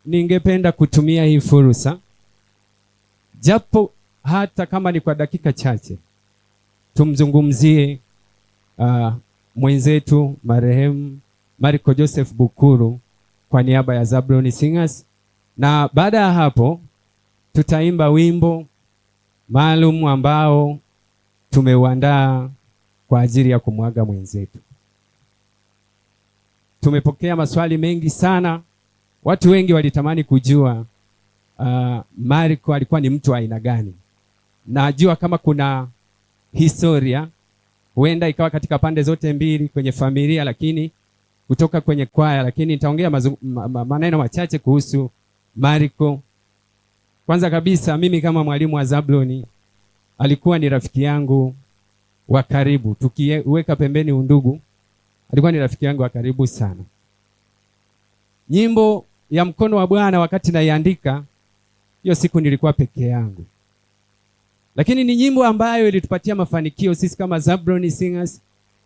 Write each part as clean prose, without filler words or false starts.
Ningependa kutumia hii fursa japo hata kama ni kwa dakika chache tumzungumzie mwenzetu marehemu Marco Joseph Bukuru kwa niaba ya Zablon Singers, na baada ya hapo tutaimba wimbo maalum ambao tumeuandaa kwa ajili ya kumwaga mwenzetu. Tumepokea maswali mengi sana, watu wengi walitamani kujua Marco alikuwa ni mtu aina gani. Najua kama kuna historia huenda ikawa katika pande zote mbili kwenye familia, lakini kutoka kwenye kwaya, lakini nitaongea maneno machache kuhusu Marco. Kwanza kabisa, mimi kama mwalimu wa Zabloni, alikuwa ni rafiki yangu wa karibu. Tukiweka pembeni undugu, alikuwa ni rafiki yangu wa karibu sana. Nyimbo ya Mkono wa Bwana wakati naiandika, hiyo siku nilikuwa peke yangu, lakini ni nyimbo ambayo ilitupatia mafanikio sisi kama Zablon Singers,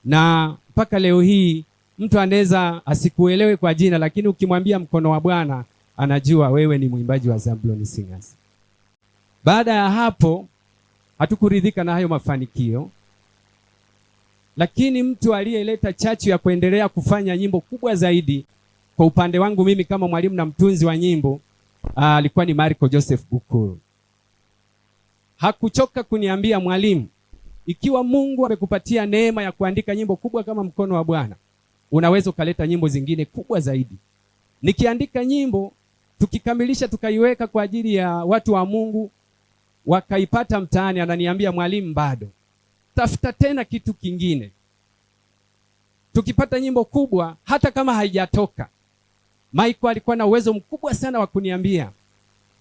na mpaka leo hii mtu anaweza asikuelewe kwa jina, lakini ukimwambia Mkono wa Bwana anajua wewe ni mwimbaji wa Zablon Singers. Baada ya hapo hatukuridhika na hayo mafanikio, lakini mtu aliyeleta chachu ya kuendelea kufanya nyimbo kubwa zaidi kwa upande wangu mimi kama mwalimu na mtunzi wa nyimbo alikuwa ni Marco Joseph Bukuru. Hakuchoka kuniambia, mwalimu, ikiwa Mungu amekupatia neema ya kuandika nyimbo kubwa kama Mkono wa Bwana, unaweza ukaleta nyimbo zingine kubwa zaidi. Nikiandika nyimbo tukikamilisha tukaiweka kwa ajili ya watu wa Mungu wakaipata mtaani, ananiambia mwalimu, bado tafuta tena kitu kingine. Tukipata nyimbo kubwa hata kama haijatoka, Michael alikuwa na uwezo mkubwa sana wa kuniambia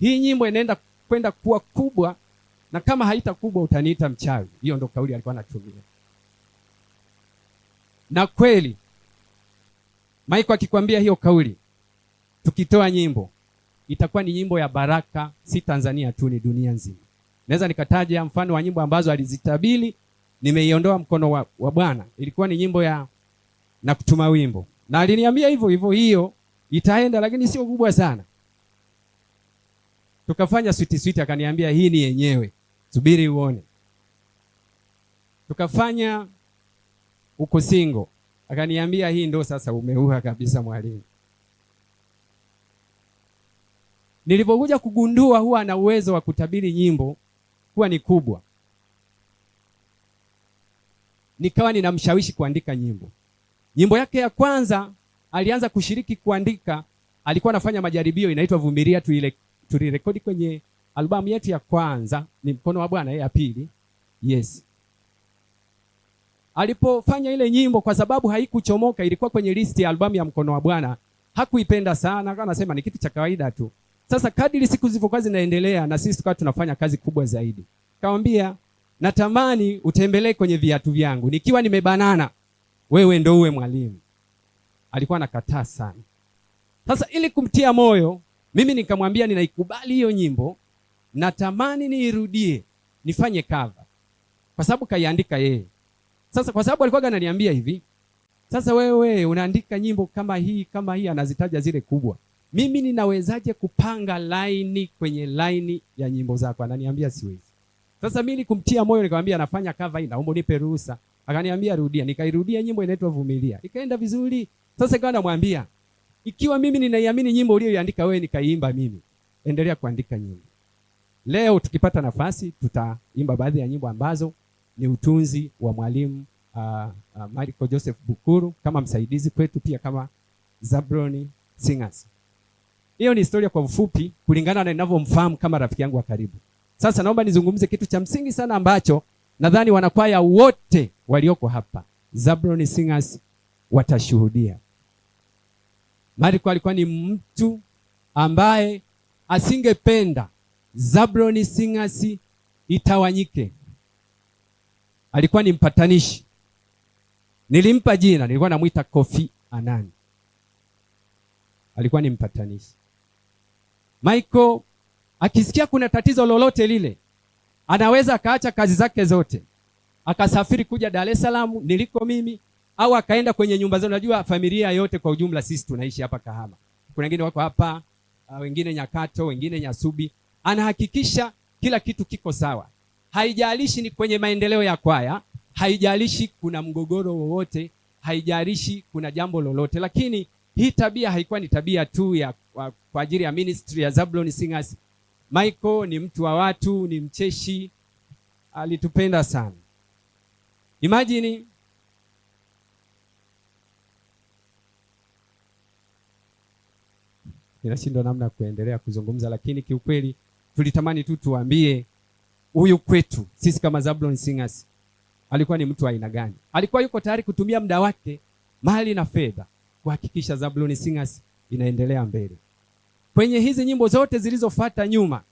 hii nyimbo inaenda kwenda kuwa kubwa, na kama haita kubwa utaniita mchawi. Hiyo ndo kauli alikuwa anatumia, na kweli Michael akikwambia hiyo kauli, tukitoa nyimbo itakuwa ni nyimbo ya baraka, si Tanzania tu, ni dunia nzima. Naweza nikataja mfano wa nyimbo ambazo alizitabili, nimeiondoa Mkono wa Bwana, ilikuwa ni nyimbo ya na kutuma wimbo, na aliniambia hivyo hivyo, hiyo itaenda, lakini sio kubwa sana. Tukafanya switi switi, akaniambia hii ni yenyewe, subiri uone. Tukafanya Uko Single, akaniambia hii ndo sasa umeua kabisa mwalimu. Nilipokuja kugundua huwa ana uwezo wa kutabiri nyimbo kuwa ni kubwa, nikawa ninamshawishi kuandika nyimbo. Nyimbo yake ya kwanza alianza kushiriki kuandika, alikuwa anafanya majaribio, inaitwa Vumilia, tulirekodi kwenye albamu yetu ya kwanza, ni Mkono wa Bwana, ya pili. Yes. Alipofanya ile nyimbo, kwa sababu haikuchomoka, ilikuwa kwenye listi ya albamu ya Mkono wa Bwana, hakuipenda sana, akawa anasema ni kitu cha kawaida tu. Sasa kadiri siku zilivyokuwa zinaendelea, na sisi tukawa tunafanya kazi kubwa zaidi. Kaambia, natamani utembelee kwenye viatu vyangu, nikiwa nimebanana, wewe ndo uwe mwalimu. Alikuwa anakataa sana. Sasa ili kumtia moyo, mimi nikamwambia ninaikubali hiyo nyimbo, natamani niirudie, nifanye cover, kwa sababu kaiandika yeye. Sasa kwa sababu alikuwa ananiambia hivi, sasa wewe unaandika nyimbo kama hii kama hii, anazitaja zile kubwa, mimi ninawezaje kupanga laini kwenye laini ya nyimbo zako? Ananiambia siwezi. Sasa mimi kumtia moyo nikamwambia nafanya cover hii, naomba unipe ruhusa. Akaniambia rudia. Nikairudia nyimbo inaitwa Vumilia, ikaenda vizuri. Sasa ikawa namwambia ikiwa mimi ninaiamini nyimbo uliyoiandika wewe nikaiimba mimi, endelea kuandika nyimbo. Leo tukipata nafasi tutaimba baadhi ya nyimbo ambazo ni utunzi wa mwalimu Marco Joseph Bukuru kama msaidizi kwetu, pia kama Zablon Singers. Hiyo ni historia kwa ufupi kulingana na ninavyomfahamu kama rafiki yangu wa karibu. Sasa naomba nizungumze kitu cha msingi sana ambacho nadhani wanakwaya wote walioko hapa Zablon Singers watashuhudia. Marco alikuwa ni mtu ambaye asingependa Zablon Singers itawanyike. Alikuwa ni mpatanishi. Nilimpa jina, nilikuwa namuita Kofi Annan. Alikuwa ni mpatanishi. Michael akisikia kuna tatizo lolote lile, anaweza akaacha kazi zake zote akasafiri kuja Dar es Salaam niliko mimi, au akaenda kwenye nyumba zao. Unajua familia yote kwa ujumla sisi tunaishi hapa Kahama, kuna wengine wako hapa Wengine Nyakato, wengine Nyasubi. Anahakikisha kila kitu kiko sawa. Haijalishi ni kwenye maendeleo ya kwaya, haijalishi kuna mgogoro wowote, haijalishi kuna jambo lolote. Lakini hii tabia haikuwa ni tabia tu ya kwa ajili ya ministry ya Zablon Singers. Michael ni mtu wa watu, ni mcheshi, alitupenda sana. Imagine ninashindwa namna ya kuendelea kuzungumza, lakini kiukweli tulitamani tu tuambie huyu kwetu sisi kama Zablon Singers alikuwa ni mtu wa aina gani. Alikuwa yuko tayari kutumia muda wake, mali na fedha kuhakikisha Zablon Singers inaendelea mbele. Kwenye hizi nyimbo zote zilizofuata nyuma,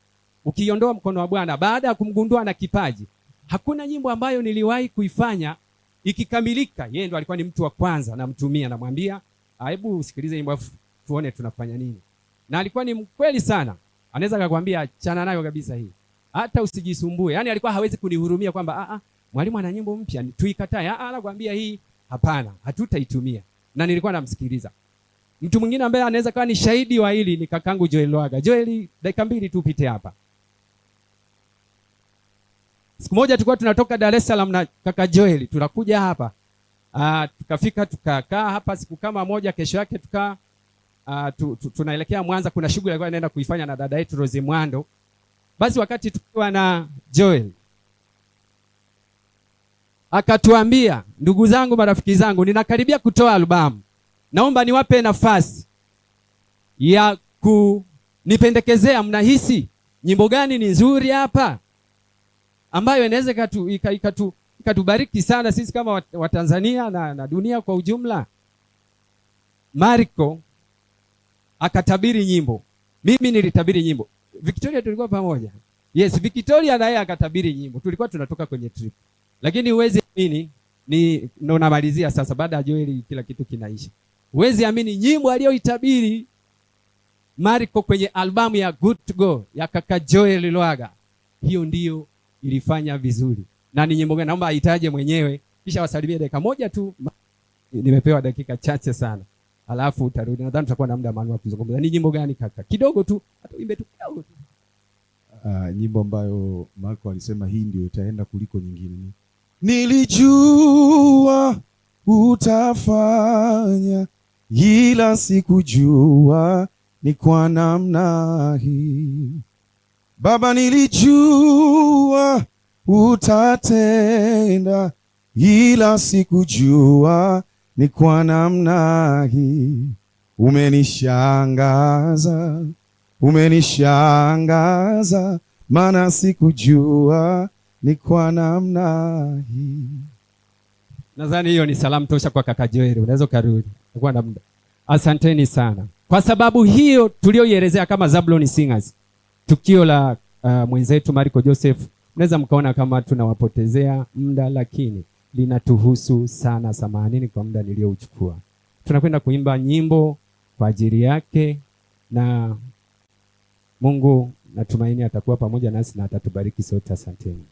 ukiondoa mkono wa Bwana, baada ya kumgundua na kipaji, hakuna nyimbo ambayo niliwahi kuifanya ikikamilika. Yeye ndo alikuwa ni mtu wa kwanza namtumia, namwambia, hebu usikilize nyimbo afu tuone tunafanya nini. Na alikuwa ni mkweli sana, anaweza akakwambia achana nayo kabisa hii, hata usijisumbue. Yani alikuwa hawezi kunihurumia kwamba mwalimu ana nyimbo mpya tuikatae. Anakuambia hii hapana, hatutaitumia. Na nilikuwa namsikiliza. Mtu mwingine ambaye anaweza kuwa ni shahidi wa hili ni kakangu Joel Lwaga. Joel, dakika mbili tu upite hapa. Siku moja tulikuwa tunatoka Dar es Salaam na kaka Joel, tunakuja hapa. Tukafika tukakaa hapa siku kama moja, kesho yake tunaelekea Mwanza, kuna shughuli alikuwa anaenda kuifanya na dada yetu Rose Mwando. Basi wakati tukiwa na Joel akatuambia, ndugu zangu, marafiki zangu, ninakaribia kutoa albamu, naomba niwape nafasi ya kunipendekezea, mnahisi nyimbo gani ni nzuri hapa ambayo inaweza ikatubariki sana sisi kama Watanzania na dunia kwa ujumla. Marco akatabiri nyimbo, mimi nilitabiri nyimbo, Victoria tulikuwa pamoja. Yes, Victoria na yeye akatabiri nyimbo, tulikuwa tunatoka kwenye trip. Lakini huwezi amini, ni ndo namalizia sasa, baada ya Joel kila kitu kinaisha. Huwezi amini nyimbo aliyoitabiri Marco kwenye albamu ya Good to Go ya kaka Joel Lwaga, hiyo ndiyo ilifanya vizuri. Na ni nyimbo gani? Naomba aitaje mwenyewe kisha wasalimie dakika moja tu. Nimepewa dakika chache sana, alafu utarudi. Nadhani tutakuwa na muda maalum wa kuzungumza. Ni nyimbo gani kaka? Kidogo tu, hata uimbe tu kidogo tu. Nyimbo ambayo Marco alisema hii ndio itaenda kuliko nyingine ni nilijua utafanya, ila sikujua ni kwa namna hii. Baba, nilijua utatenda, ila sikujua ni kwa namna hii. Umenishangaza, umenishangaza, maana sikujua ni kwa namna hii. Nadhani hiyo ni salamu tosha kwa kaka Joel. Unaweza ukarudi. Kwa na muda. Asanteni sana. Kwa sababu hiyo tulioielezea kama Zablon Singers, tukio la mwenzetu Marco Joseph, mnaweza mkaona kama tunawapotezea muda, lakini linatuhusu sana. Samanini kwa muda niliouchukua. Tunakwenda kuimba nyimbo kwa ajili yake, na Mungu natumaini atakuwa pamoja nasi na atatubariki sote. Asanteni.